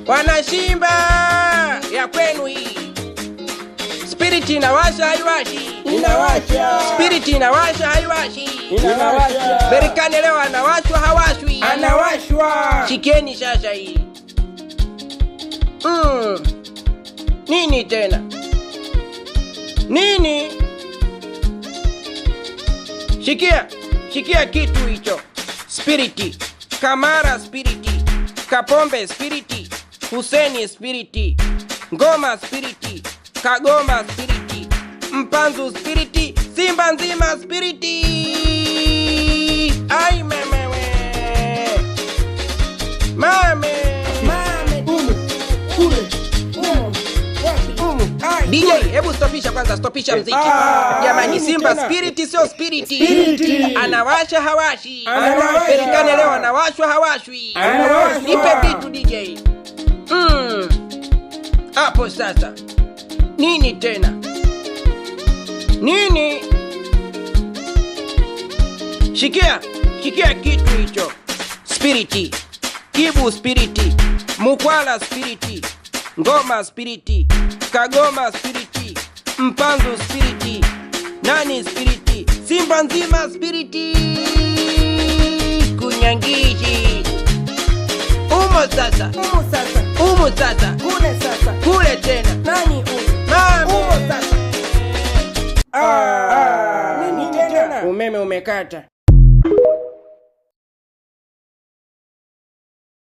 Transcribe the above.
Wanashimba ya kwenu hii. Spiriti inawasha haiwashi? Inawasha. Spiriti inawasha haiwashi? Inawasha. Berikane leo anawashwa hawashwi? Anawashwa. Shikeni sasa hii. Nini tena? Nini? Shikia, shikia kitu hicho. Spiriti, Kamara spiriti, Kapombe spiriti, Huseni spiriti, Ngoma spiriti, Kagoma spiriti, Mpanzu spiriti, Simba nzima spiriti. Ai memewe. Mame. Mame. Umu. Kule. Umu. Wapi? Umu. Ai. DJ, hebu stopisha kwanza, stopisha mziki. Ah, Jamani, nini Simba tena? Spiriti sio spiriti. Spiriti. Anawasha hawashi. Anawasha. Berikane leo anawashwa hawashwi. Anawashwa. Nipe vitu DJ. Hapo sasa. Nini tena? Nini? Shikia, shikia kitu hicho. Spiriti. Kibu spiriti. Mukwala spiriti. Ngoma spiriti. Kagoma spiriti. Mpanzu spiriti. Nani spiriti? Simba nzima spiriti. Kunyangishi. Umo sasa. Umu sasa. Umo sasa. Kule sasa. Kule tena. Nani huyu? Mame. Umo sasa. Ah, nini tena? Umeme umekata.